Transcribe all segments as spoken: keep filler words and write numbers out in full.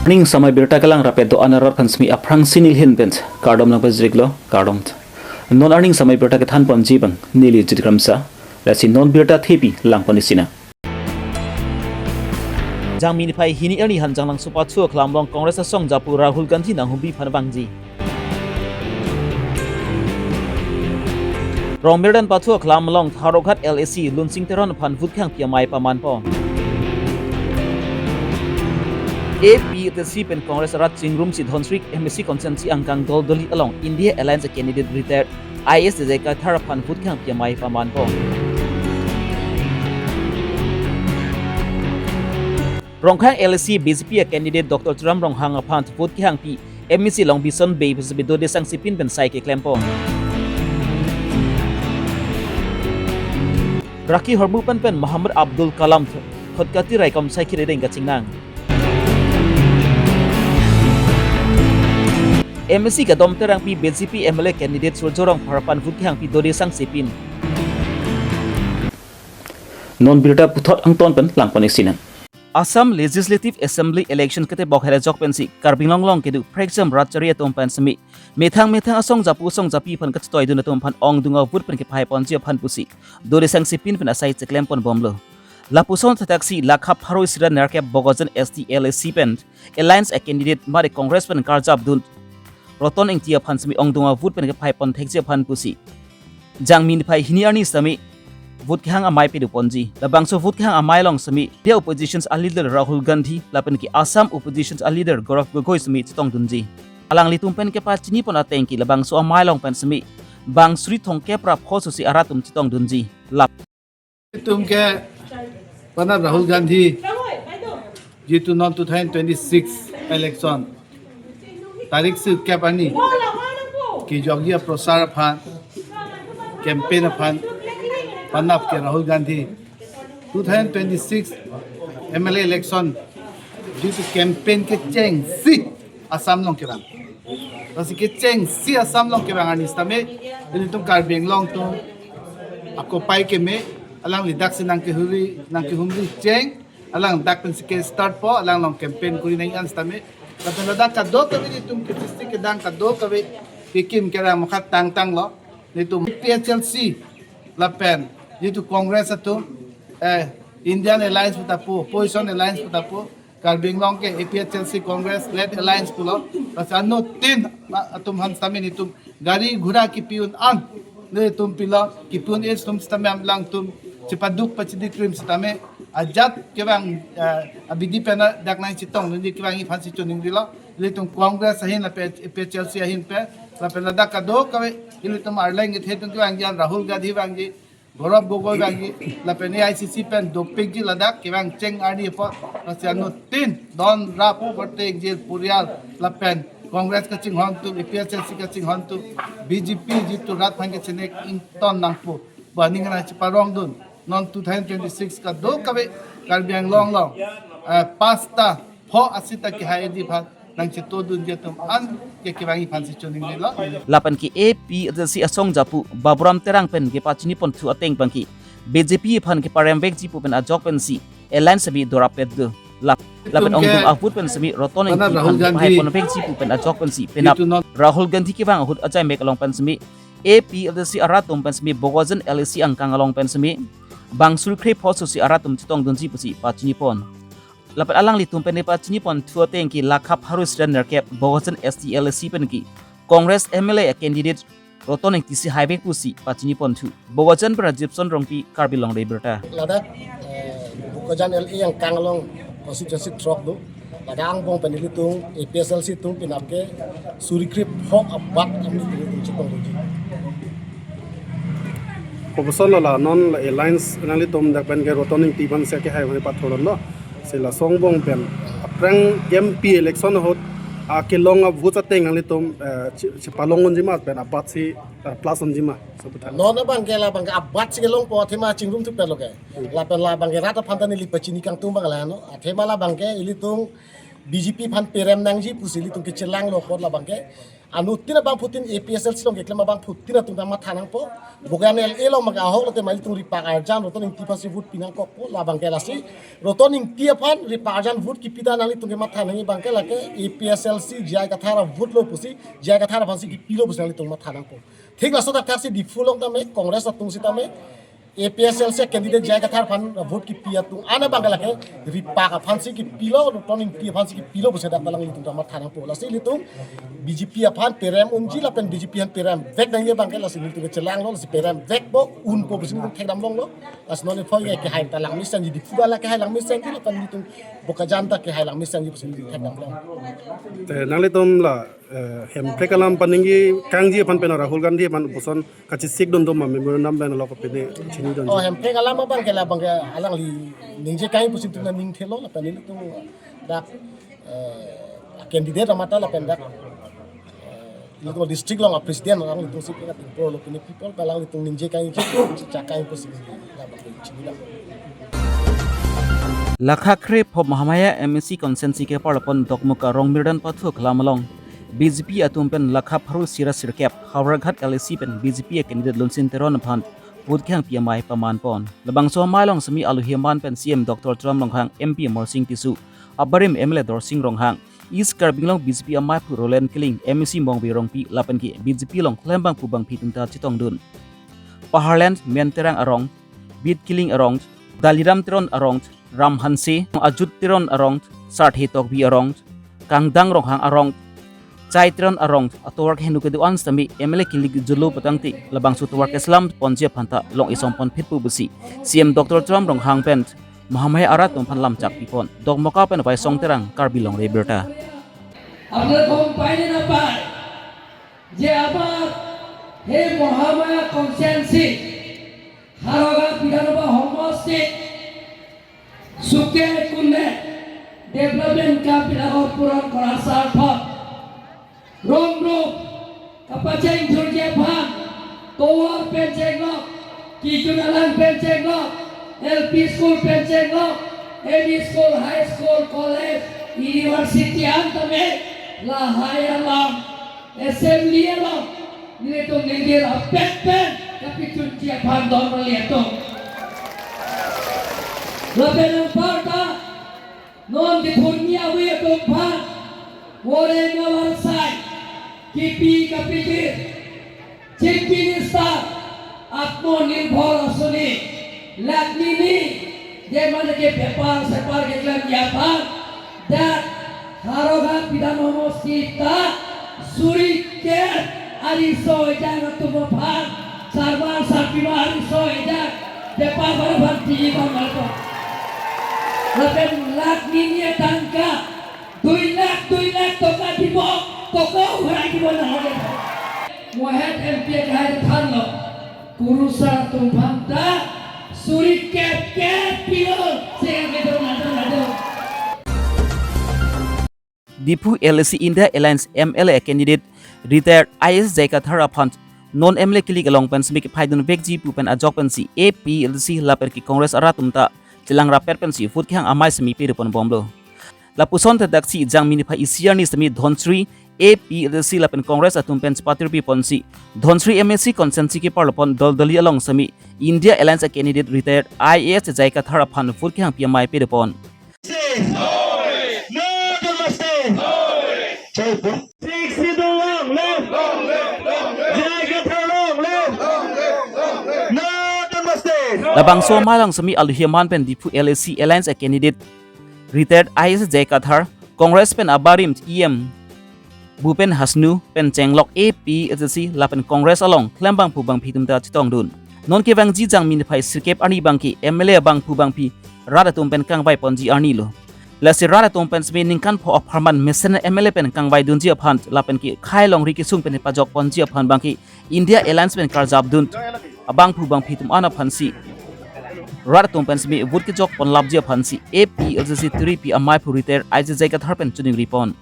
Arni samai birta kelang rapet do-an arat aphan semi aphrangsi neli ahin pen kardom nangpajirlo, kardom. Non arni samai birta kethan ponji abang neli Jit Kramsa, lasi non birta thepi lang pon isi nang. Jangmi niphai hini arni Hanjanglangso pathu aklam along Congress asong japu Rahul Gandhi nanghumri aphan vangji. Rongmirdan pathu aklam along Howraghat L A C Lunsing Teron aphan vote kehangpi amei paman pon. A P H L C pen Congress arat chingrumsi Dhansiri M A C constituency angkang Doldoli along India Alliance candidate retired I A S J J Kathar aphan vote kehangpi amei paman pon. Rongkhang L A C B J P a candidate Doctor Tuliram Ronghang aphan vote kehangpi M A C along Bison Bey pusi dode sangse pin pen sai keklem pon. Rocky Hormupan pen Muhammad Abdul Kalam Khatkati raikom sai khiri deng kachingnang. M A C Kadom Terangpi B J P M L A candidate Surjya Rongphar aphan vote kehangpi dode sangse pin. Non birta puthot angton pen lang pon isi nang. Assam Legislative Assembly election ketebok hera jok pensi Karbi Anglong along kedo prekjam rat chari atum pen semi methang methang asong japu asong japi aphan kachetoidun atum aphan ongdung avote pen kepahai ponji aphan pusi dode sangse pin pen asai cheklem pon bomlo. Lapuson thathaksi lakha pharo isi ra nerkep Bokajan S T L A C pen Alliance a candidate mari Congress pen karjapdun Roton Engti aphan semi ongdung avote pen kepahai pon thekji aphan pusi jangmi niphai hini arni semi vote kehang amei pado ponji. Labangso vote kehang amei along semi dia oppositions a leader Rahul Gandhi lapen ke Assam oppositions a leader Gaurav Gogoi semi chetongdunji. Alanglitum pen kepachini pon ateng ke labangso amei along pen semi bang suri thomkep ra pho sosi arat atum chetongdunji. Lap. Itum ke pana Rahul Gandhi jitu non two thousand twenty-six election tarik sikep arni kejokji aprosar aphan, campaign aphan, panap ke Rahul Gandhi two thousand twenty-six M L A election jitu campaign kechengsi Assam along kevang. Lasi kechengsi Assam along kevang arni sitame, ilitum Karbi Anglong atum akopai keme, alangli daksi nangkehuri, nangkehumri cheng, alang dak pensi kestart po, alang along campaign kuri nangji-an sitame. Lapen ladak kadokave ilitum kechisi kedang kadokave kekim kerang mokha tangtanglo, ilitum A P H L C lapen jitu Congress atum, eh, Indian Alliance pu ta pu, Opposition Alliance pu ta pu, Karbi Anglong ke A P H L C Congress led alliance pulo, lasi anuttin atum aphan sitame ilitum gari ghura kepi un-an, ilitum pilo, kepi un-e atum sitame alangtum chepaduk pachidikrim sitame ajat kevang, eh, abidi pen dak nangchetongdunji kevangji aphansi choningrilo, ilitum Congress ahin lapen A P H L C ahin pen, lapen ladak kadokave, ilitum arleng kethe atum kevangji an Rahul Gandhi vangji, Gaurav Gogoi vangji, lapen A I C C pen dopikji ladak kevang cheng arni apot, lasi anuttin don rap korte ingjir purial lapen Congress kachinghon atum, A P H L C kachinghon atum, B J P jitu rat aphan kechenek ington nangpo pu aning nangcheparongdun. Non two thousand twenty-six kadokave Karbi Anglong along, eh, pasta pho asita kehai di aphan nangchetodunji atum an ke kevangji aphansi choningrilo. Lapen ke A P H L C asong japu Baburam Terang pen kepachini ponthu ateng abang ke B J P aphan keparemvekji pu pen ajok pensi alliance semi dorap pet do. Lap-, lapen ongdung avote pen semi Roton Engti aphan kepahai ponvekji pu pen ajok pensi penap Rahul Gandhi kevang ahut ajai mek along pen semi A P H L C arat atum pen semi Bokajan L A C angkang along pen semi bang suri kre pho sosi arat atum chetongdunji pusi pachini pon. Lapen alanglitum pen pachini ponthu ateng ke lakha pharo isi ra nerkep Bokajan S T L A C pen ke Congress M L A candidate Roton Engti si haivek pusi pachini ponthu. Bokajan pen Rajibson Rongpi, Karbi Longri Abirta. Ladak, eh, Bokajan L A angkang along constituency throk do. Ladak angbong pen ilitum A P H L C atum penap ke suri kre pho abat kami ilitum chetongdunji. Kopuson la la non la alliance nanglitum dak pen ke Roton Engti aphan si kehai aphan pathorlo. Si laso angbong pen aphrang M P election ahut akelong avote ateng nanglitum, eh, che-, chepalong unji ma pen abat si, eh, plus unji ma. So puthot. Non abang ke labang ke abat si kelongpo athema chingrumthu pet lo ke. Lapen labang ke rat aphan ta neli pachini kangtung abang la no. Athema labang ke ilitum B J P aphan perem nangji pusi ilitum kechelanglo apot labangke anuttin abangphutin A P H L C along keklem abangphutin atum ta matha nangpo. Bokajan L A along abangke ahok lote mei ilitum ripak arjan Roton Ingti aphansi vote pi nangkokpo labangke lasi Roton Ingti aphan ripak arjan vote kipi ta nanglitum kematha nangji abangke lake A P H L C J I Kathar a-vote lo pusi, J I Kathar aphansi kipilo pusi nanglitum matha nangpo. Thik laso thakthaksi Diphu along tame Congress atum sitame A P H L C candidate J I Kathar aphan vote kipi atum an abangke lake ripak aphansi kipilo, Roton Ingti aphansi kipilo pusi dak alanglitum ta matha nangpo. Lasi ilitum B J P aphan perem unji lapen B J P aphan perem vek nangji abangke lasi ilitum kechelanglo, lasi perem vekpo, unpo pusi ilitum thekdam longlo. Lasi non iphoi ke kehai ta langmesenji, Diphu hala kehai langmesenji lapen ilitum Bokajan ta kehai langmesenji pusi ilitum thekdam long. Te nanglitum la, eh, Hemprek alam paningje kangji aphan pen Rahul Gandhi aphan puson kachesik dun do ma memorandum pen lo kapine chinidun. Oh, Hemprek alam abangke labangke alangli ningje kangji pusi ilitum nangning thelo lapen ilitum dak, eh, candidate amat ta lapen dak, eh, ilitum district along a-president alanglitumsi pina pingpurlo pine people alanglitum ningje kangji, chechak kangji pusi labangke chinidun. Lakha kre pho Mahamaya M A C constituency keparlopon Dokmoka Rongmirdan Pathu akhlam along B J P atum pen lakha pharo sira sirkep Howraghat L A C pen B J P a-candidate Lunsin Teron aphan vote kehangpi amei pamanpon. Labangso amei along semi alohi aman pen C M Doctor Tuliram Ronghang, M P Amarsing Tisso, abarim M L A Dorsing Ronghang, East Karbi Anglong B J P ameiphu Roland Killing, M A C Mongve Rongpi lapen ke B J P along klembangphu bangphi atum ta chetongdun. Paharland Men Terang arong, Bit Killing arong, Daliram Teron arong, Ram Hanse, Ajut Teron arong, Sarthe Tokbi arong, Kangdang Ronghang arong, Chai Teron arong atovar kehingno kedo-an sitame M L A kilik julo patangte labangso tovar keselam ponji aphan ta long isong ponphit pu pusi C M Doctor Tuliram Ronghang pen Mahamaya arat atum aphan lamchak pipon. Dokmoka pen Waisong Terang, Karbi Longri Abirta. আপোনালোকে গম পায়নে নাপায় যে আমাৰ সেই মহামায়া কনষ্টিটুৱেঞ্চি হাৰগা বিধানসভা সমষ্টিত চুকে কোণে ডেভেলপমেণ্ট কামবিলাকৰ পূৰণ কৰাৰ স্বাৰ্থত ৰং ৰূপ kapacheng thurji aphan tovar pen chenglok, kijun alang pen chenglok, L P school pen chenglok, M E school, high school, college, university an tame lahai along, assembly along nelitum ningje rapet pen kapachunji aphan don rali atum. Lapen anparta non Diphu arni avi atum aphan voreng avarsai kipi kapijir Chief Minister Atmanirbhar Asoni, lakh nini, je mane ke bepar separ keklemji aphan, dak Howraghat Bidhan Samosti ta suri kep ariso ejang atum aphan, sarbar sarpima ariso ejang bepar bar aphan tiji bang ato. Lapen lakh nini atangka, dui lakh, dui lakh toka dibo, toka urai dibo nahale. Mohet M P kahai thanlo, kurusar atum aphan ta suri kep kep pilo, sehingga kita nado nado. Diphu L A C India Alliance M L A candidate retired I A S J I Kathar aphan non M L A kilik along pen semi kephaidun vekji pu pen ajok pensi A P H L C lapen ke Congress arat atum ta chelang rapet pensi vote kehang amei semi piri ponbomlo. Lapuson ta daksi Jangmi niphai isi arni semi Dhansiri A P H L C lapen Congress atum pen chepatirpi ponsi Dhansiri M A C constituency keparlopon Doldoli along semi India Alliance a-candidate retired I A S J I Kathar aphan vote kehangpi amei piri pon. No, don't must stay. Joypur. Six Sidhu long live. J I Kathar long live. No, don't must stay. Labangso amei along semi alohi aman pen Diphu L A C Alliance a-candidate retired I A S J I Kathar, Congress pen abarim E M Bhupen Hasnu pen chenglok A P H L C lapen Congress along klembangphu bangphi atum ta chetongdun. Non kevangji Jangmi niphai sirkep arni abangke M L A abangphu bangphi rat atum pen kangvai ponji arni lo. Lasi rat atum pen semi ningkan pho apharman mesen M L A pen kangvai dunji aphan lapen ke khei longri kesung pen pajok ponji aphan abangke India Alliance pen karjap dun abangphu bangphi atum an aphansi rat atum pen semi vote kejok ponlapji aphansi A P H L C tiripi ameiphu retired I A S J I Kathar pen choningri pon.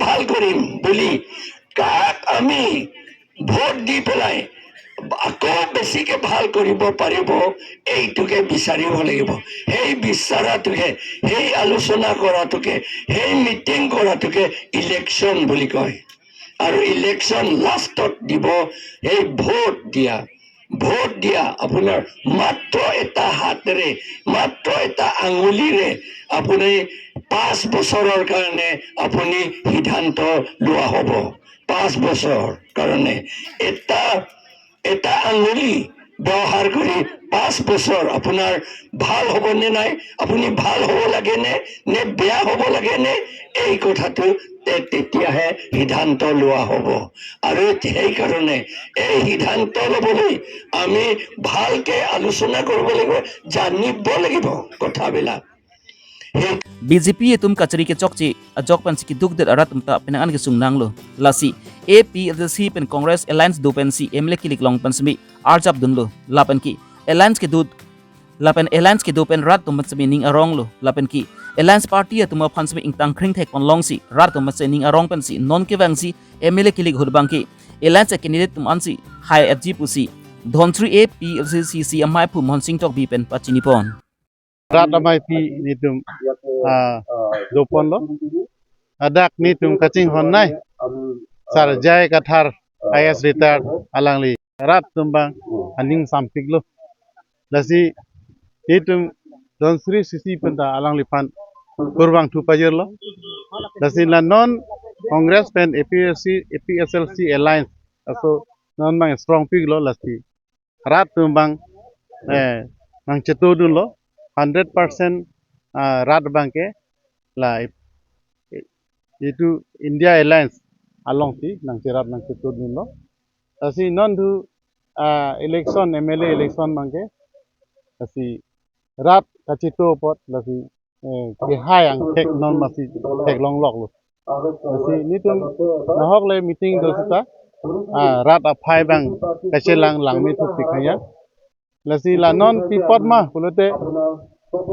ভাল কৰিম বুলি কাক আমি ভোট দি পেলাই আকৌ বেছিকে ভাল কৰিব পাৰিব, এইটোকে বিচাৰিব লাগিব। সেই বিচাৰাটোকে, সেই আলোচনা কৰাটোকে, সেই মিটিং কৰাটোকে ইলেকশ্যন বুলি কয়। আৰু ইলেকশ্যন লাষ্টত দিব সেই ভোট দিয়া। ভোট দিয়া, আপোনাৰ মাত্ৰ এটা হাতেৰে, মাত্ৰ এটা আঙুলিৰে আপুনি পাঁচ বছৰৰ কাৰণে আপুনি সিদ্ধান্ত লোৱা হ'ব। পাঁচ বছৰ কাৰণে এটা, এটা আঙুলি ব্যৱহাৰ কৰি পাঁচ বছৰ আপোনাৰ ভাল হ'ব নে নাই, আপুনি ভাল হ'ব লাগে নে, নে বেয়া হ'ব লাগে নে, এই কথাটো তে-, তেতিয়াহে সিদ্ধান্ত লোৱা হ'ব। আৰু সেইকাৰণে এই সিদ্ধান্ত ল'বলৈ আমি ভালকে আলোচনা কৰিব লাগিব, জানিব লাগিব কথাবিলাক। সেই B J P atum kachari kechokche ajok pensi keduk det arat atum ta penang an kesung nanglo. Lasi A P H L C pen Congress alliance do pensi M L A kilik long pen semi arjap dunlo. Lapen ke alliance kedo, lapen alliance kedo pen rat atum pen semi ning aronglo. Lapen ke alliance party atum aphan semi ingtang kring thek pon longsi rat atum pen semi ning arong pensi non kevangsi M L A kilik ahut abang ke alliance candidate atum ansi hai F G pusi Dhonsiri A P H L C C amei aphu Mohon Sing Tokbi pen pachini pon. Rat amei pi netum, ah, do ponlo. Ladak netum kachinghon nai Sir J I Kathar, I A S retired, alangli rat atum abang aning sampiklo. Lasi netum Dhonsiri C C pen ta alangliphan kurvangthu pajirlo. Lasi la non Congress pen A P H L C, A P H L C alliance aso non abang strong piklo, lasi rat atum abang, eh, nangcheto dunlo, hundred percent, ah, rat abang ke la i-, i-, itu India Alliance alongsi nangcherap nangcheto dunlo. Lasi non thu, ah, election, M L A election abang ke, lasi rat kacheto apot, lasi eh, kehai angthek non masi theklong loklo. Lasi netum nahok le meeting do sita, ah, rat aphai abang kachelang langme thupik khanya. Lasi la non pi apot ma pulote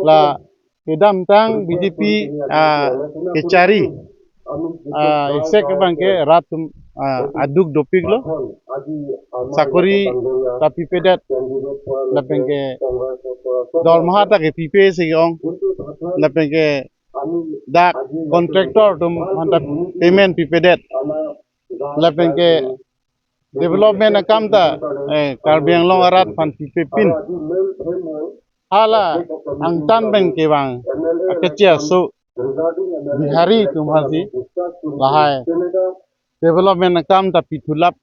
la kedamtang B J P, ah, kachari, ah, isek abang ke rat atum, ah, aduk dopiklo. Sakori ta pipedet, lapen ke dormaha ta kepipe si ke-ong, lapen ke dak contractor atum aphan ta payment pipedet, lapen ke development akam ta, eh, Karbi Anglong arat aphan pipepin. Hala angtan pen kevang akeche aso Bihari atum aphansi lahai development akam ta pithulap,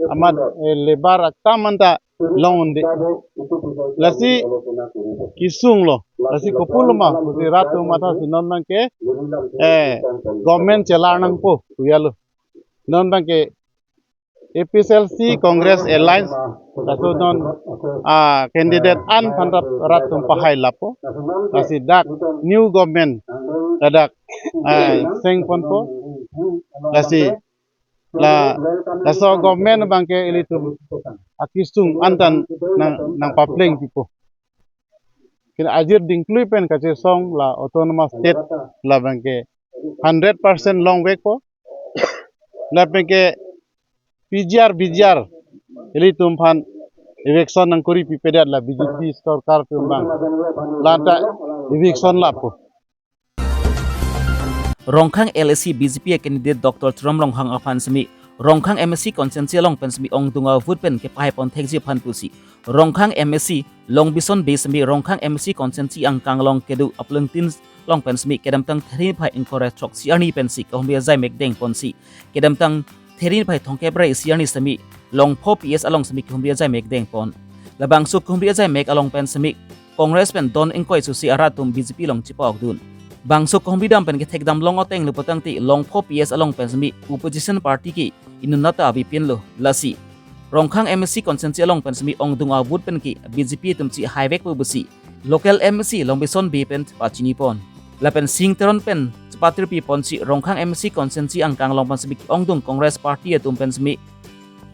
amat, eh, labour akam anta long unde. Lasi kesunglo, lasi kopuloma, pusi rat atum mathasi non abang ke, eh, government chelar nangpo, pu-alo. Non abang ke A P H L C Congress Alliance, laso non, ah, candidate an aphan rat, rat atum pahai lapo. Lasi dak new government ladak, ah, seng ponpo. Lasi la, laso government abang ke ilitum akesung anta nang, nangpapleng pipo. Ke ajir dingklui pen kachesong la autonomous state labang ke hundred percent longvekpo. Lapen ke P G R, V G R ilitum aphan eviction nangkori pipedet la B J P sorkar atum abang. La anta eviction lapo. Rongkhang L A C B J P a candidate Doctor Tuliram Ronghang aphan semi Rongkhang M A C constituency along pen semi ongdung a vote pen kepahai pon thekji aphan pusi Rongkhang M A C Longbison Bey semi Rongkhang M A C constituency angkang along kedo aplengtin along pen semi kedamtang Thri niphai ingkoi ra throksi arni pensi kehumri ajai mek deng ponsi kedamtang Thri niphai thomkep ra isi arni semi Longpho P S along semi kehumri ajai mek deng pon. Labangso kehumri ajai mek along pen semi Congress pen don ingkoi susi arat atum B J P along chepa-ok dun. Bangso kehumri dam pen kethek dam long ateng lo putangte Longpho P S along pen semi opposition party ke inut nata abipin lo. Lasi Rongkhang M A C constituency along pen semi ongdung a vote pen ke B J P atum chehai vekpo pusi local M A C Longbison Bey pen pachini pon. Lapen Sing Teron pen chepatirpi ponsi Rongkhang M A C constituency angkang along pen semi ongdung Congress party atum pen semi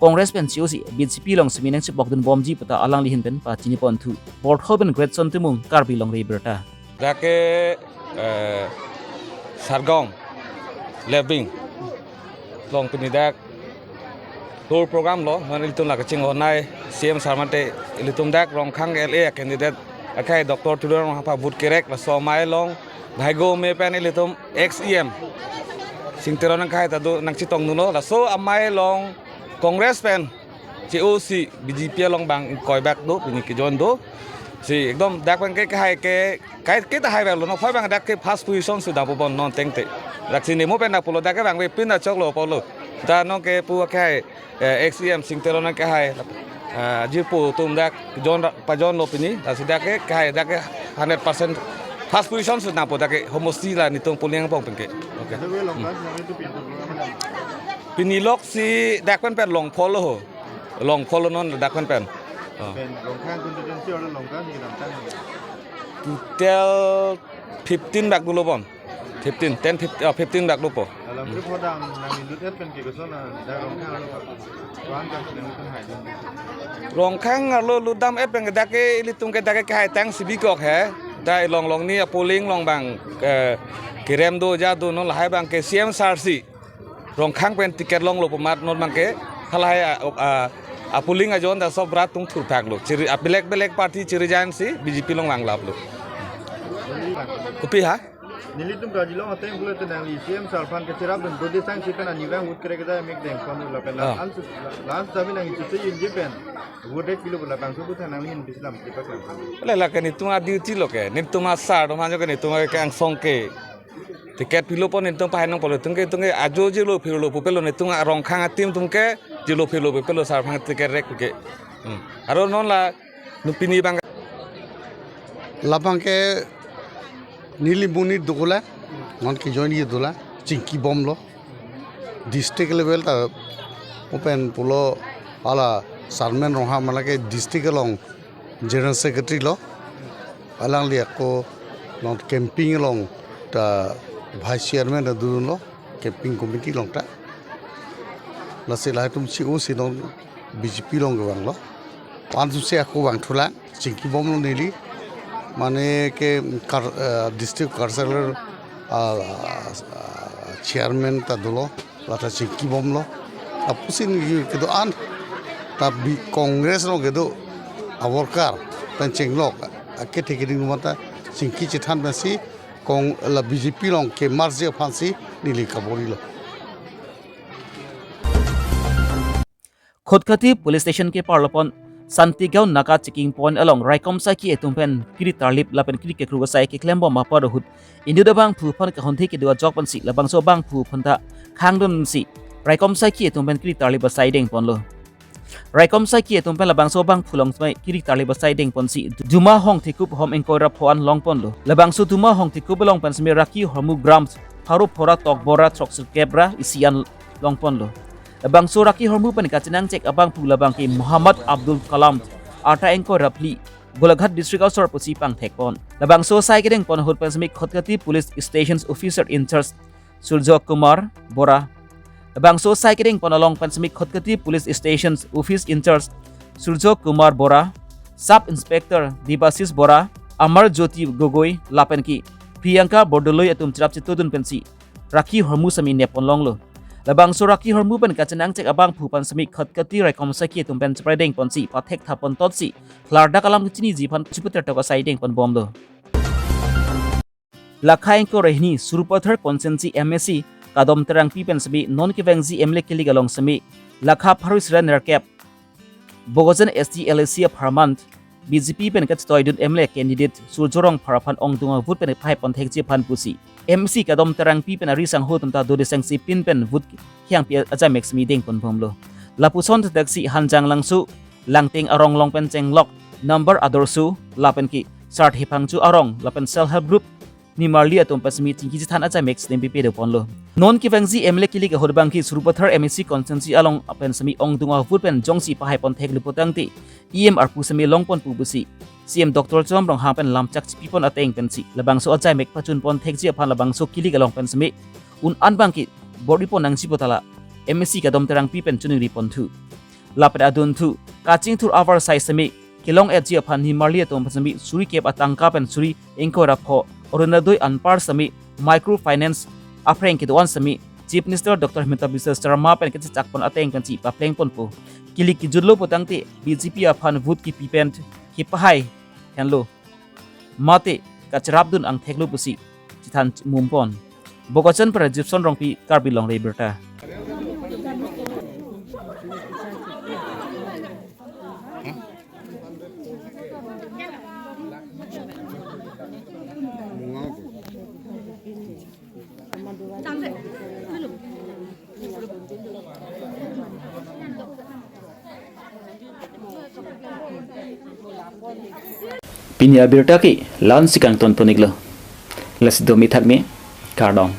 Congress pen C O C B J P along semi nangchepok dun bomji puta alangli ahin pen pachini pon thu. Portho pen Greatson Timung, Karbi Longri Abirta. Dak ke, eh, Sargong, Lebing, along pini dak tour program lo, non ilitum la kachinghon-ai C M sir mate ilitum dak Rongkhang L A candidate akhai Doctor Tuliram Ronghang aphan vote kerek, laso amei along bhai go me pen ilitum ex E M Sing Teron akhai ta do nangchetongdunlo, laso amei along Congress pen che-o si B J P along bang ingkoi bak do, pini kejoin do. Si ekdom dak pen ke kahai ke, kai ke ta hai bak lo, non phai bang dak ke first position si dampo bon non tengte. Dak si nemo pen dak pulo dak ke bang ve pin achok lo pulo. Ta non ke pu akhai, eh, ex E M Sing Teron akhai, eh, jirpo atum dak join ra-, pajoin lo pini. Lasi dak ke kahai dak ke hundred percent first position si dampo dak ke homosti la nelitum polling angbong pen ke. Okay. Pini lok si dak pen pen Longphul lo ho. Longphul lo non dak pen pen. Oh. Pen Rongkhang constituency or Longkhang si kedamtang? Total fifteen bak dolo bon. Fifteen, ten, fifteen, oh, fifteen bak dopo. Alam group hodang nang indut et pen ke koson na dak Rongkhang arlo kap. Tuan kan sedang itu hai dong. Rongkhang arlo lutdam et pen ke dak ke ilitum ke dak ke hai tang si bikok he. Dak along along ni a polling along bang, eh, kerem do ja do non lahai bang ke C M sir si Rongkhang pen ticket longlo pu amat non bang ke halahai a, a, a polling ajoin ta sob rat tung thurphak lo. Chiri, a belek belek party chiri jan si B J P along vanglap lo. Kopi ha? Nelitum karjulong ateng pulote nangli C M sir aphan kachirap dun dode sang si pen anivang vote kerek ajai mek dengpon lo pen la Ah. An su la an sa bi nang isu se yun je pen vote rek pilo pu labangso pu than nangli hin bislam kipak lang. Le la ke nelitum a duty lo ke, nelitum a sir atum ajo ke nelitum ke angsong ke. Ticket pilo pon nelitum pahai nangpo lo, nelitum ke, nelitum ke ajo jirlo phirlo pupelo nelitum a Rongkhang a team atum ke jirlo phirlo pupelo sir aphan ticket rek ke. Hmm. Aro non la nu pini bang. Labang ke neli monit dokok la, non kejoin ye dola, chingki bomlo. District level ta open pulo hala Sarmen Ronghang mala ke district along General Secretary lo. Alangli ako non campaign along ta Vice Chairman ta dunlo, campaign committee along ta. Lasi lahai atum si o si non B J P along kevanglo. Pan su si ako vangthulang, chingki bomlo neli. Mane ke kar, eh, district councillor, ah, ah, chairman ta dolo, la ta chingki bomlo. Lapusi neli kedo-an ta bi Congress along kedo a worker pen chenglok, akethe keding mata chingki chethan pensi kong la B J P along ke merge aphansi neli kabor-ilo. Khatkhati Police Station keparlo pon Santigaon Naka checking point along raikom saiki atum pen kiri tarlip lapen kiri kekru asai keklembom apor ahut inut abangphu aphan kahon the kedo ajok pensi labangso abangphu aphan ta khangdun si raikom saiki atum pen kiri tarlip asai dengponlo. Raikom saiki atum pen labangso abangphu along seme kiri tarlip asai dengponsi Duma Hongthekup hom ingkoi ra pho an longponlo. Labangso Duma Hongthekup along pen seme Rakhi Hormu gram pharo phora tokbor ra throksi kep ra isi an longponlo. Labangso Rakhi Hormu pen kachenangchek abangphu labang ke Muhammad Abdul Kalam, arta ingkoi ra phli, Golaghat District asor pusi pangthekpon. Labangso asai kedengpon ahut pen seme Khatkhati Police Stations Officer in Charge Surjo Kumar Bora. Labangso asai kedengpon along pen seme Khatkhati Police Stations Office in Charge Surjo Kumar Bora, Sub Inspector Debasis Bora, Amar Jyoti Gogoi lapen ke Priyanka Bordoloi atum cherap chetodun pensi Rakhi Hormu seme nepponlonglo. Labangso Rakhi Hormu pen kachenangchek abangphu aphan seme Khatkhati raikom saiki atum pen cheprai dengponsi pathekthap pon totsi klardak alam kechiniji aphan chuputer tok asai dengponbomlo. Lakha ingkoi ra hini Sarupathar constituency M A C Kadom Terangpi pen seme non kevangji M L A kilik along seme lakha pharo isi ra nerkep Bokajan S T L A C apharman B J P pen kachetoidun M L A candidate Surjo Rongphar aphan ongdung avote pen pahai ponthekji aphan pusi M C Kadom Terangpi pen ari sangho atum ta dode sangsi pin pen vote kehangpi ajai mek seme dengponbomlo. Lapuson thektheksi Hanjanglangso Langteng arong along pen chenglok Number Adorsho lapen ke Sarthe Phangcho arong lapen Self Help Group nimarli atum pen seme chingki chethan ajai mek seme pipe doponlo. Non kevangji M L A kilik ahut abang ke Sarupathar M A C constituency along pen seme ongdung avote pen jongsi pahai pontheklo putangte E M arpu seme longpon pu pusi C M Doctor Tuliram Ronghang pen lamchak chipipon ateng pensi labangso ajai mek pachun ponthekji aphan labangso kilik along pen seme un-an abang ke bor-ipon nangji pu ta la M A C Kadom Terangpi pen choningri ponthu. Lapen adunthu kachingthur avar asai seme kelong etji aphan nimarli atum pen seme suri kep atangka pen suri ingkoi ra pho Orunodoi anpar seme microfinance aphreng kedo-an seme Chief Minister Doctor Himanta Biswa Sarma pen kachechak pon ateng pensi papleng ponpo. Kili kijutlo putangte B J P aphan vote kipi pen kipahai henlo mate kacharapdun angtheklo pusi chethan mum pon. Bokajan para Gibson Rongpi, Karbi Longri Abirta. Pini abirta ke la-ansi kangton pon-iklo. Lasi domi thakmi, kardom.